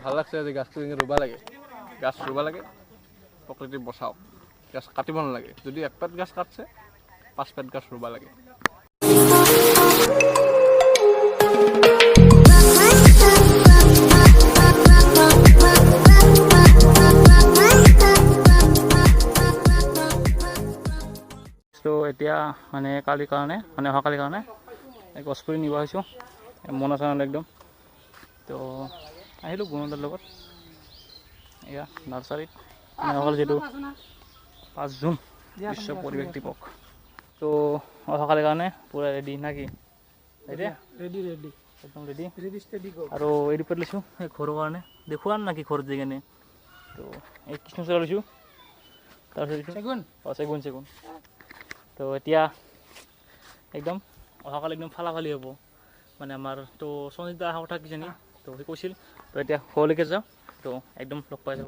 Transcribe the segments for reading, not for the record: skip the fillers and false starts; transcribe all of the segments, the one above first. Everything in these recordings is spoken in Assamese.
ভাল লাগছে যে গাছটো এনেকৈ ৰুব লাগে, গাছ ৰুব লাগে, প্ৰকৃতি বচাওক, গাছ কাটিব নালাগে। যদি এক পাত গাছ কাটছে, পাঁচ পাত গাছ ৰুব লাগে। তো এতিয়া মানে কালিৰ কাৰণে, মানে অহাকালিৰ কাৰণে গছপুলি নিব আহিছোঁ, মন আছে নহ'লে একদম। তো আহিলোঁ গুণদাৰ লগত এয়া নাৰ্চাৰীত। মানে অহাকালি যিহেতু 5 জুন বিশ্ব পৰিৱেশ দিৱস, তো অহাকালিৰ কাৰণে পূৰা ৰেডি না কি? এতিয়া ৰেডি ৰেডি একদম ৰেডি ৰেডি ষ্টেডি গ'। আৰু এই দুপাত লৈছোঁ এই ঘৰৰ কাৰণে, দেখুওৱা না কি ঘৰত যাই কেনে। তো এই কৃষ্ণচূড়া লৈছোঁ, তাৰপিছত চেগুন, অঁ চেগুন চেগুন। তো এতিয়া একদম অহাকালি একদম ফালাফালি হ'ব মানে আমাৰ। তো সঞ্জিত দা অহা কথা কিজানি, তো সি কৈছিল। তো এতিয়া ঘৰলৈকে যাওঁ, তো একদম লগ পাই যাওঁ।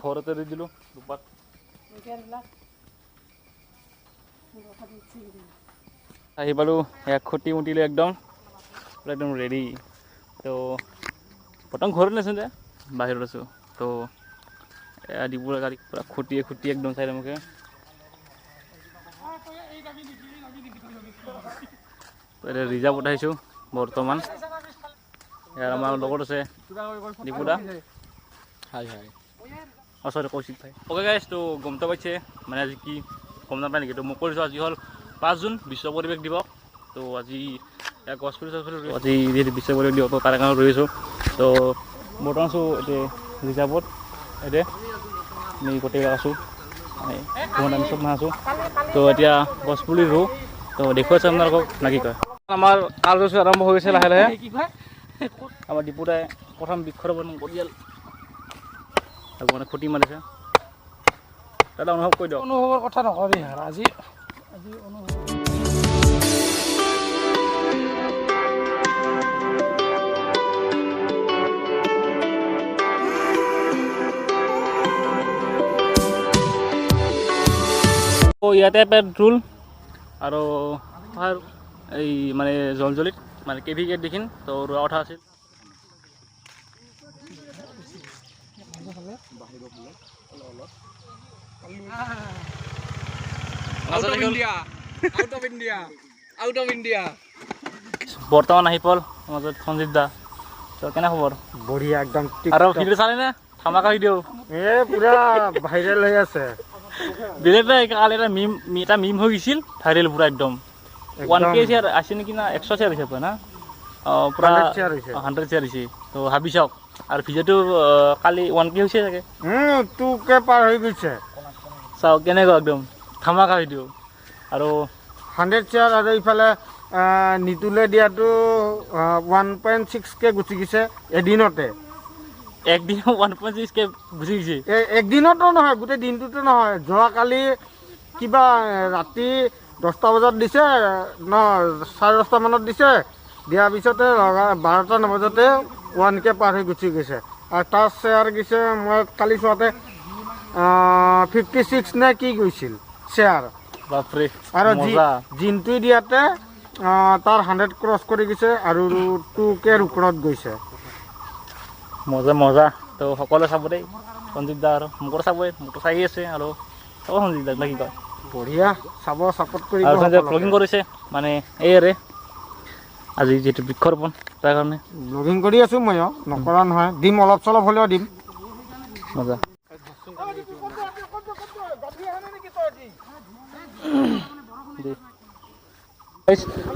ঘৰতে দি দিলোঁ দুপাত। আহি পালোঁ, এয়া খুটি মুটিলোঁ একদম পূৰা একদম ৰেডি। তো বৰ্তমান ঘৰত নাছোঁ দে, বাহিৰত আছোঁ। তো এয়া ডিপুৰ গাড়ী পূৰা খুটিয়ে খুটিয়ে একদম চাইডে মুখে। তো এতিয়া ৰিজাৰ্ভত আহিছোঁ বৰ্তমান। ইয়াৰ আমাৰ লগত আছে ডিপুদা। হাই হাই। অঁ চৰি, কৌশিক ভাই। অ'কে গাইজ, তো গম তো পাইছে মানে আজি কি গম নাপায় নেকি? তো মই কৈছোঁ আজি হ'ল 5 জুন বিশ্ব পৰিৱেশ দিৱস। তো আজি গছপুলি চছপুলি আজি যিহেতু বিশ্ব পৰিৱেশ দিৱস, তো তাৰ কাৰণে ৰুই আছোঁ। তো বৰ্তমান আছোঁ এতিয়া ৰিজাৰ্ভত, এতিয়া আমি গোটেইবিলাক আছোঁ, মানে ঘৰত আমি চব মানুহ আছোঁ। তো এতিয়া গছপুলি ৰুওঁ, তো দেখুৱাইছে আপোনালোকক না কি কয়। আমাৰ কাৰ্যসূচী আৰম্ভ হৈ গৈছে লাহে লাহে। আমাৰ ডিপুদাই প্ৰথম বৃক্ষৰোপণ কৰি মানে খুঁটি মাৰিছে। দাদা অনুভৱ কৈ দিয়ক। অনুভৱৰ কথা নকবি আৰু আজি আজি অনুভৱ। ইয়াতে পেট্ৰল আৰু এই মানে জলজলিত মানে কে ভি কে দেখিন তো ৰোৱা কথা আছিল। বৰ্তমান আহি পল মাজত সঞ্জীৱ দা। তো কেনে খবৰ? বঢ়িয়া একদম। আৰু ভিডিঅ' চালে নে? ধামাকা ভিডিঅ' এ পুৰা ভাইৰেল হৈ আছে। বেলেগ কালি এটা মিম, এটা মিম হৈ গৈছিল ভাইৰেল পুৰা একদম। 1K share আছে নেকি না 100 শ্বেয়াৰ হৈছে না? অঁ পুৰা 100 শ্বেয়াৰ হৈছে। তো ভাবি চাওক। আৰু ভিডিঅ'টো কালি 1K হৈছে চাগে, 2K পাৰ হৈ গৈছে। চাওক কেনেকুৱা একদম ধামাকা ভিডিঅ'। আৰু 100 শ্বেয়াৰ। আৰু ইফালে নিতুলে দিয়াটো 1.6K গুচি গৈছে এদিনতে। একদিন 1.6K গুচি গৈছে? একদিনতো নহয়, গোটেই দিনটোতো নহয়। যোৱাকালি কিবা ৰাতি 10টা বজাত দিছে ন, 10:30 মানত দিছে। দিয়াৰ পিছতে 12টা নবজাতে 1K পাৰ হৈ গুচি গৈছে। আৰু তাৰ শ্বেয়াৰ গৈছে, মই কালি চোৱাতে 56 নে কি গৈছিল শ্বেয়াৰ। বাপৰে। আৰু জিনটো দিয়াতে তাৰ 100 ক্ৰছ কৰি গৈছে আৰু 2Kৰ ওপৰত গৈছে। মজা মজা। তো সকলোৱে চাব দেই সঞ্জীৱ দা, আৰু মোকো চাবই, মোকতো চাই আছে। আৰু চাব সঞ্জীৱ দা না কি কয়? বঢ়িয়া, চাব, ছাপোৰ্ট কৰিব। আৰু সঞ্জীৱ ব্লগিং কৰিছে মানে এইৰে আজি যিহেতু বৃক্ষৰোপণ তাৰ কাৰণে ব্লগিং কৰি আছোঁ ময়ো, নকৰা নহয়, দিম অলপ চলপ হ'লেও দিম। মজা।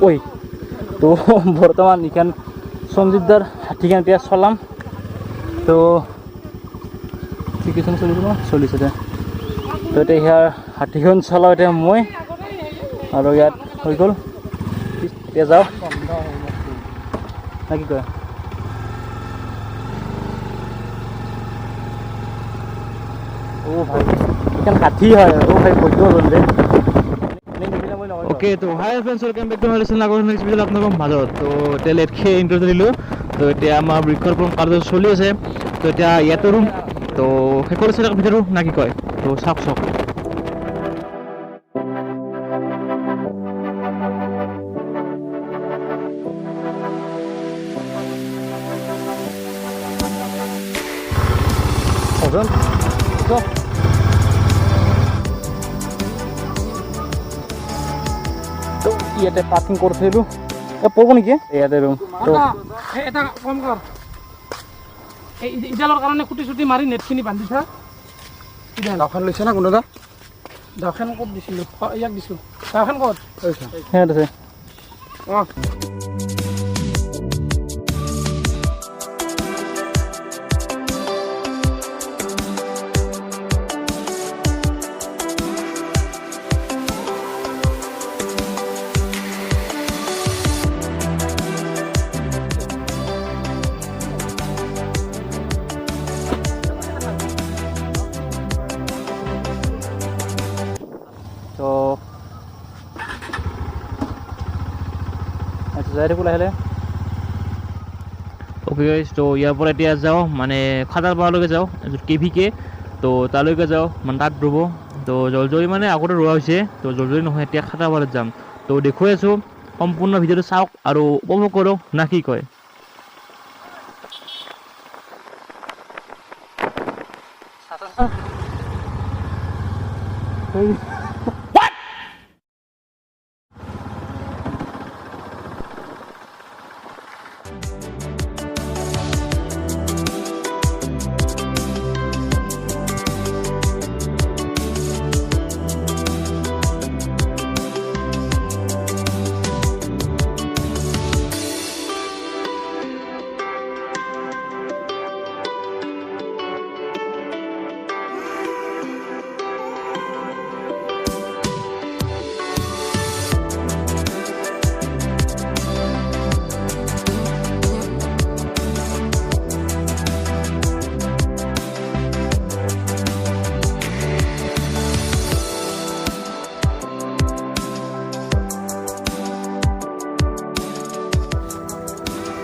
ঐ তো বৰ্তমান এইখন সঞ্জীৱ দাৰ হাতীখন এতিয়া চলাম। তো ঠিকেই চলিছে ন? চলিছে দে। তো এতিয়া ইয়াৰ হাতীখন চলাওঁ এতিয়া মই, আৰু ইয়াত হৈ গ'ল। এতিয়া যাওঁ না কি কয়? অ' ভাই এইখন হাতী হয়। অ' ভাই বৈদ্য দে। অ'কে, তো hi friends, welcome back to my channel. আগৰ নেক্সট ভিডিঅ'ত আপোনালোকৰ মাজত। তো এতিয়া লেটকে ইণ্টাৰভিউ দিলোঁ। তো এতিয়া আমাৰ বৃক্ষৰোপণ কাৰ্য চলি আছে। তো এতিয়া ইয়াতে ৰুম, তো শেষৰ ভিডিঅ'টো না কি কয়? তো চাওক চাওক। কচোন। তো ইয়াতে পাৰ্কিং কৰি থৈলোঁ। এই পৰিব নেকি ইয়াতে ৰুম তো? এই এটা কম কৰ, এই ইডালৰ কাৰণে খুটি চুটি মাৰি নেটখিনি বান্ধি থা ইডাল। দাওখন লৈছে না কোনো? দাওখন ক'ত দিছিলোঁ? ইয়াক দিছোঁ। দাওখন ক'ত? সিহঁত আছে। অঁ। তো আচ্ছা, যাই থাকোঁ লাহে লাহে। অ'কে গাইজ, তো ইয়াৰ পৰা এতিয়া যাওঁ মানে খাটাৰপাৰালৈকে যাওঁ, কে ভি কে, তো তালৈকে যাওঁ, মানে তাত ৰুব। তো জলজৰি মানে আগতে ৰোৱা হৈছে, তো জলজৰি নহয়, এতিয়া খাটাৰপাৰাত যাম। তো দেখুৱাই আছোঁ, সম্পূৰ্ণ ভিডিঅ'টো চাওক আৰু উপভোগ কৰক, না কি কয়?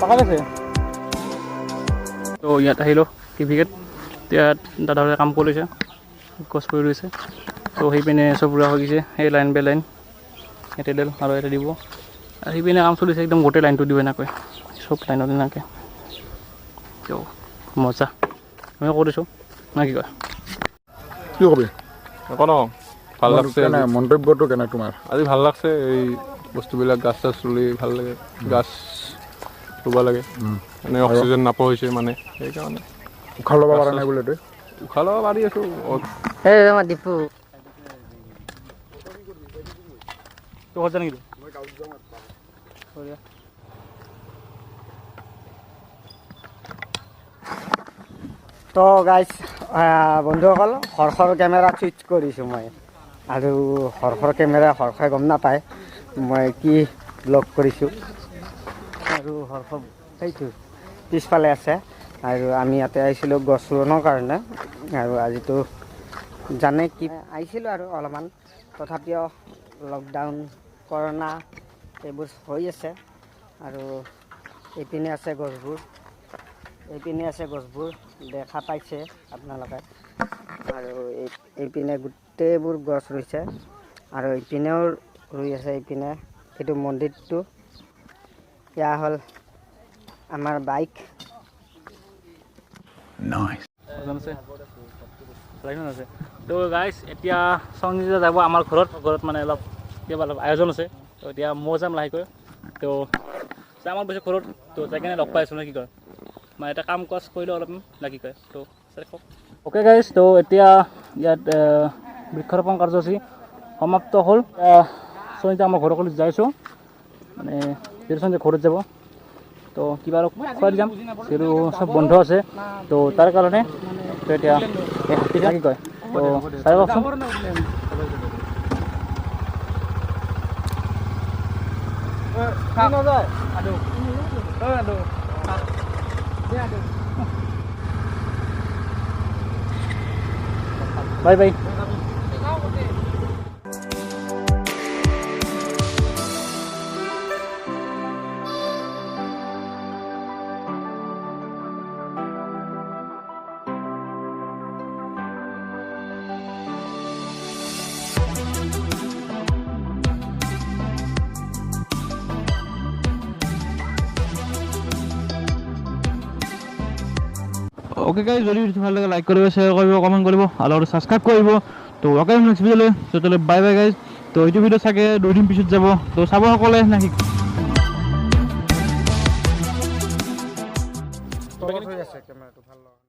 পাকা আছে। তো ইয়াত আহিলোঁ কেভিকেত। ইয়াত দাদাহঁতে কাম কৰিছে, গছ পুলি ৰুইছে। তো সেইপিনে চব ৰোৱা হৈ গৈছে, সেই লাইন বাই লাইন ইয়াতে দিল আৰু ইয়াতে দিব আৰু সেইপিনে কাম চলিছে। একদম গোটেই লাইনটো দিব এনেকৈ, চব লাইনত এনেকৈ। তো মজা, আমি কৰিছোঁ, না কি কয়? কি কবি? একো নকওঁ, ভাল লাগছে। কেনে মন্তব্যটো কেনে তোমাৰ? আজি ভাল লাগছে এই বস্তুবিলাক, গাছ চাছ ৰুলে ভাল লাগে, গাছ ৰুব লাগে। মানে অক্সিজেন নাপোৱা হৈছে মানে সেইকাৰণে। উশাহ ল'ব পৰা নাই বোলে তই? উশাহ ল'ব পাৰি আছোঁ। এই আমাৰ দীপু। তই ঘৰত যা নেকি? তো গাইজ, বন্ধুসকল, হৰ্ষৰ কেমেৰা চুইচ কৰিছোঁ মই আৰু হৰ্ষৰ কেমেৰা, হৰ্ষই গম নাপায় মই কি ব্লগ কৰিছোঁ। আৰু হৰ্ষ সেইটো পিছফালে আছে। আৰু আমি ইয়াতে আহিছিলোঁ গছ ৰোপণৰ কাৰণে আৰু আজিতো জানে কি আহিছিলোঁ আৰু অলপমান, তথাপিও লকডাউন, কৰোণা এইবোৰ হৈ আছে। আৰু এইপিনে আছে গছবোৰ, এইপিনে আছে গছবোৰ, দেখা পাইছে আপোনালোকে। আৰু এইপিনে গোটেইবোৰ গছ ৰুইছে আৰু এইপিনেও ৰুই আছে। এইপিনে এইটো মন্দিৰটো, এয়া হ'ল আমাৰ বাইক। আছে, আছে। তো গাইজ, এতিয়া সঞ্জিতা যাব আমাৰ ঘৰত। ঘৰত মানে অলপ কিবা অলপ আয়োজন আছে। তো এতিয়া মই যাম লাহেকৈ। তো যাম আমাৰ পিছত ঘৰত, তো যাই কিনে লগ পাই আছোঁ, নে কি কয়? মানে এটা কাম কাজ কৰিলোঁ অলপ, না কি কয়? তো অ'কে গাইজ, তো এতিয়া ইয়াত বৃক্ষৰোপণ কাৰ্যসূচী সমাপ্ত হ'ল। সঞ্জিতা আমাৰ ঘৰৰ যাইছোঁ, মানে যিহেতু সঞ্জিতা ঘৰত যাব, তো কিবা আৰু খুৱাই দি যাম, যিহেতু চব বন্ধ আছে, তো তাৰ কাৰণে। তো এতিয়া কি কয়, তো চাই কওকচোন। Bye bye. অ'কে গাইজ, যদি ভিডিঅ'টো ভাল লাগে লাইক কৰিব, শ্বেয়াৰ কৰিব, কমেণ্ট কৰিব আৰু ছাবস্ক্ৰাইব কৰিব। তো অ'কে, নেক্সট ভিডিঅ'লৈ। তো বাই বাই গাইজ। তো এইটো ভিডিঅ' চাগে 2 দিন পিছত যাব, তো চাব সকলোৱে নাকি? তলত হৈ আছে কেমেৰাটো, ভাল লগা।